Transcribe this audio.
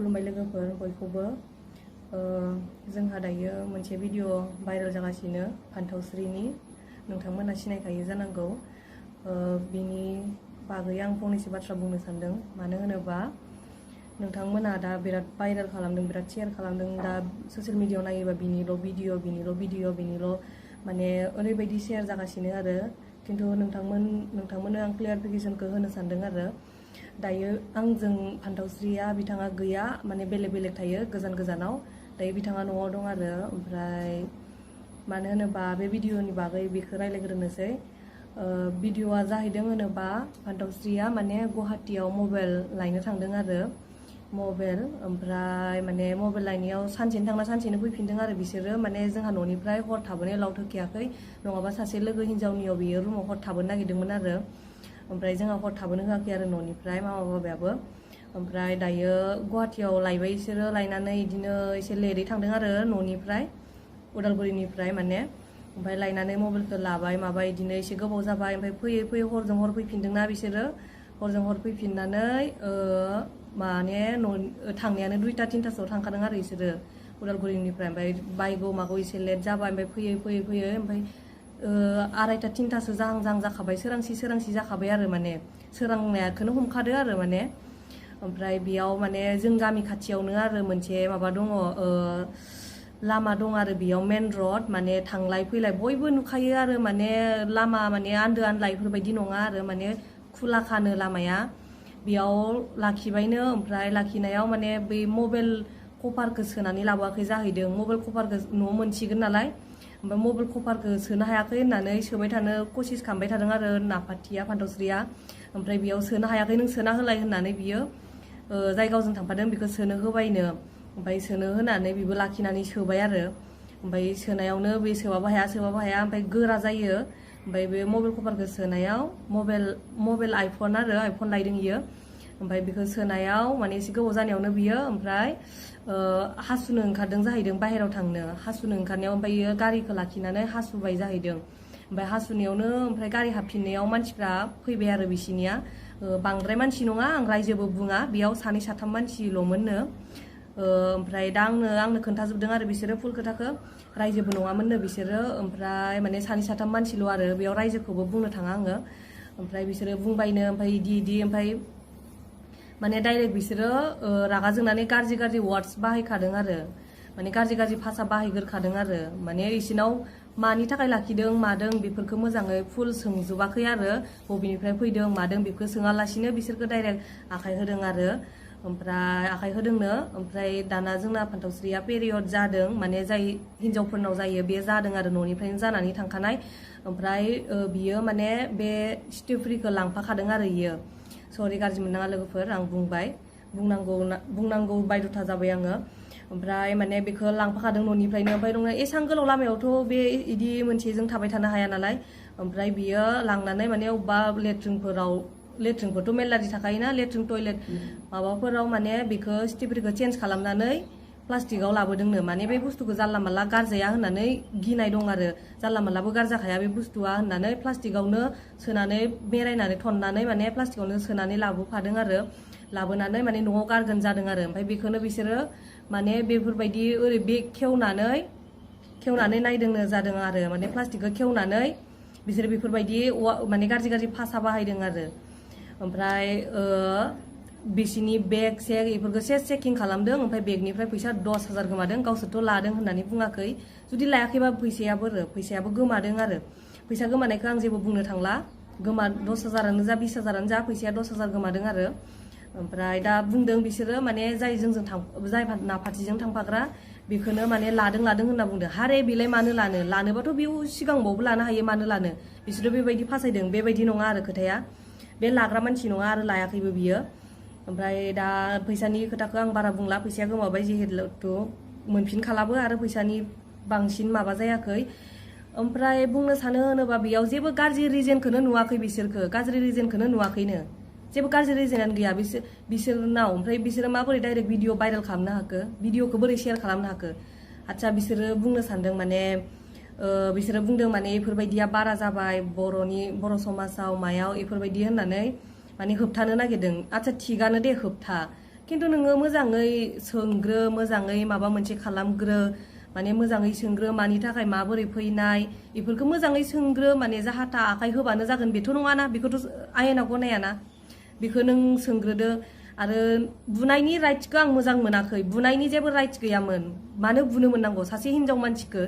खुलुमबाय लोगोफोर बयखौबो जोंहा दायो मोनसे भिडिअ भाइरेल जागासिनो फान्थावस्रिनि नोंथांमोना सिनायखायो जानांगौ बिनि बागै आं फंनैसो बाथ्रा बुंनो सानदों मानो होनोबा नोंथांमोना दा बिराद भाइरेल खालामदों बिराद शेयार खालामदों दा ससियेल मिडियायाव नायोबा बिनिल' भिडिअ माने ओरैबायदि शेयार जागासिनो आरो किन्तु नोंथांमोननो आं क्लियारिफिकेसनखौ होनो सानदों आरो दायो आंजों फान्थावस्रिया बिथाङा गैया माने बेलेग थायो गोजानाव दायो बिथाङा न'आव दं आरो ओमफ्राय मानो होनोबा बे भिडिअनि बागै बेखौ रायलायग्रोनोसै भिडिअआ जाहैदों होनोबा फान्थावस्रिया माने गुवाहाटीयाव मबाइल लायनो थांदों आरो मबाइल ओमफ्राय माने मबाइल लायनायाव सानसेनो थांना सानसेनो फैफिनदों आरो बिसोरो माने जोंहा न'निफ्राय हर थाबोनाय लाव थोखियाखै नङाबा सासे लोगो हिन्जावनियाव बियो रुमाव हर थाबोनो नागिरदोंमोन आरो ओमफ्राय जोंहा हर थाबोनो होआखै आरो न'निफ्राय मामा बाबायाबो ओमफ्राय दायो गुवाहाटीयाव लायबाय बिसोरो लायनानै बिदिनो एसे लेटै थांदों आरो न'निफ्राय उदालगुरिनिफ्राय माने ओमफ्राय लायनानै मबाइलखौ लाबाय माबाय बिदिनो एसे गोबाव जाबाय ओमफ्राय फैयै हरजों हर फैफिनदोंना बिसोरो हरजों हर फैफिननानै माने थांनायानो 2टा 3टासोआव थांखादों आरो बिसोरो उदालगुरिनिफ्राय ओमफ्राय बायगौ मागौ एसे लेट जाबाय ओमफ्राय फैयै ओमफ्राय 2टा 3टासो जाहां जाखाबाय सोरांसि जाखाबाय आरो माने सोरांनायखौनो हमखादो आरो माने ओमफ्राय बेयाव माने जों गामि खाथियावनो आरो मोनसे माबा दङ लामा दं आरो बेयाव मेन रड माने थांलाय फैलाय बयबो नुखायो आरो माने लामा माने आन्दो आनला बेफोरबायदि नङा आरो माने खुलाखानो लामाया बेयाव लाखिबायनो ओमफ्राय लाखिनायाव माने बै मबाइल कभारखौ सोनानै लाबोआखै जाहैदों मबाइल कभारखौ न'आव मोनसिगोन नालाय ओमफ्राय मबाइल कभारखौ सोनो हायाखै होननानै सोबाय थानो कसिस खालामबाय थादों आरो नाफाथिया फान्थावस्रिया ओमफ्राय बेयाव सोनो हायाखै नों सोना होलाय होननानै बियो जाय गावजों थांफादों बेखौ सोनो होबायनो ओमफ्राय सोनो होनानै बेबो लाखिनानै सोबाय आरो ओमफ्राय सोनायावनो बे सोबाबो हाया ओमफ्राय गोरा जायो ओमफ्राय बे मबाइल कभारखौ सोनायाव मबाइल आइफन लायदों इयो ओमफ्राय बेखौ सोनायाव माने एसे गोबाव जानायावनो बियो ओमफ्राय हासुनो ओंखारदों जाहैदों बाहेराव थांनो हासुनो ओंखारनायाव ओमफ्राय इयो गारिखौ लाखिनानै हासुबाय जाहैदों ओमफ्राय हासुनायावनो ओमफ्राय गारि हाबफिननायाव मानसिफ्रा फैबाय आरो बिसिनिया बांद्राय मानसि नङा आं रायजोबो बुङा बेयाव 2 3 मानसिल'मोननो ओमफ्राय दा आंनो खोन्थाजोबदों आरो बिसोरो फुल खोथाखौ रायजोबो नङामोननो बिसोरो ओमफ्राय माने 2 3 मानसिल' आरो बेयाव रायजोखौबो बुंनो थाङा आङो ओमफ्राय बिसोरो बुंबायनो ओमफ्राय इदि ओमफ्राय माने डाइरेक्ट बिसोरो रागा जोंनानै गाज्रि वार्डस बाहायखादों आरो माने गाज्रि भाषा बाहायग्रोखादों आरो माने इसोरनाव मानि थाखाय लाखिदों मादों बेफोरखौ मोजाङै फुल सोंजोबाखै आरो बबेनिफ्राय फैदों मादों बेखौ सोङालासिनो बिसोरखौ डाइरेक्ट आखाइ होदों आरो ओमफ्राय आखाइ होदोंनो ओमफ्राय दाना जोंना फान्थावस्रिया पेरियड जादों माने जाय हिन्जावफोरनाव जायो बे जादों आरो न'निफ्रायनो जानानै थांखानाय ओमफ्राय बियो माने बे स्टेफ्रिखौ लांफाखादों आरो इयो सरि गाज्रि मोननाङा लोगोफोर आं बुंनांगौ बायद'था जाबाय आङो ओमफ्राय माने बेखौ लांफाखादों न'निफ्रायनो ओमफ्राय नोङो एसां गोलाव लामायावथ' बे इदि मोनसेजों थाबाय थानो हाया नालाय ओमफ्राय बियो लांनानै माने अबेबा लेट्रिनफोरथ' मेरलादि थाखायोना लेट्रिन टयलेट माबाफोराव माने बेखौ स्टेफ्रिखौ चेन्ज खालामनानै प्लास्टिकआव लाबोदोंनो माने बे बुस्थुखौ जानला मानला गारजाया होननानै गिनाय दं आरो जानला मानलाबो गारजाखाया बे बुस्थुआ होननानै प्लास्टिकआवनो सोनानै बेरायनानै थननानै माने प्लास्टिकआवनो सोनानै लाबोफादों आरो लाबोनानै माने न'आव गारगोन जादों आरो ओमफ्राय बेखौनो बिसोरो माने बेफोरबायदि ओरै बे खेवनानै नायदोंनो जादों आरो माने प्लास्टिकखौ खेवनानै बिसोरो बेफोरबायदि माने गाज्रि भाषा बाहायदों आरो ओमफ्राय बिसिनि बेग सेग बेफोरखौ चेकिं खालामदों ओमफ्राय बेगनिफ्राय फैसा 10,000 गोमादों गावसोरथ' लादों होननानै बुङाखै जुदि लायाखैबा फैसायाबो गोमादों आरो फैसा गोमानायखौ आं जेबो बुंनो थांला 10,000आनो जा 20,000आनो जा फैसाया 10,000 गोमादों आरो ओमफ्राय दा बुंदों बिसोरो माने जाय नाफाथिजों थांफाग्रा बेखौनो माने लादों होनना बुंदों हारे बेलाय मानो लानोबाथ' बेयाव सिगांबावबो लानो हायो मानो लानो बिसोरो बेबायदि फासायदों बेबायदि नङा आरो खोथाया बे लाग्रा मानसि नङा आरो लायाखैबो बियो ओमफ्राय दा फैसानि खोथाखौ आं बारा बुंला फैसाया गोमाबाय जिहेतु मोनफिनखालाबो आरो फैसानि बांसिन माबा जायाखै ओमफ्राय बुंनो सानो होनोबा बेयाव जेबो गाज्रि रिजनखौनो नुवाखै जेबो गाज्रि रिजनानो गैया बिसोरनाव ओमफ्राय बिसोरो माबोरै डाइरेक्ट भिडिअ भाइरेल खालामनो हाखो भिडिअखौ बोरै शेयार खालामनो हाखो आच्छा बिसोरो बुंनो सानदों माने बिसोरो बुंदों माने बेफोरबायदिया बारा जाबाय बर' समाजाव मायाव बेफोरबायदि होननानै माने होबथानो नागिरदों आच्छा थिगानो दे होबथा खिन्थु नोङो मोजाङै सोंग्रो मोजाङै माबा मोनसे खालामग्रो माने मोजाङै सोंग्रो मानि थाखाय माबोरै फैनाय बेफोरखौ मोजाङै सोंग्रो माने जाहाथा आखाइ होबानो जागोन बेथ' नङाना बेखौथ' आयेना गनायाना बेखौ नों सोंग्रोदो आरो बुनायनि राइट्सखौ आं मोजां मोनाखै बुनायनि जेबो राइट्स गैयामोन मानो बुनो मोननांगौ सासे हिनजाव मानसिखौ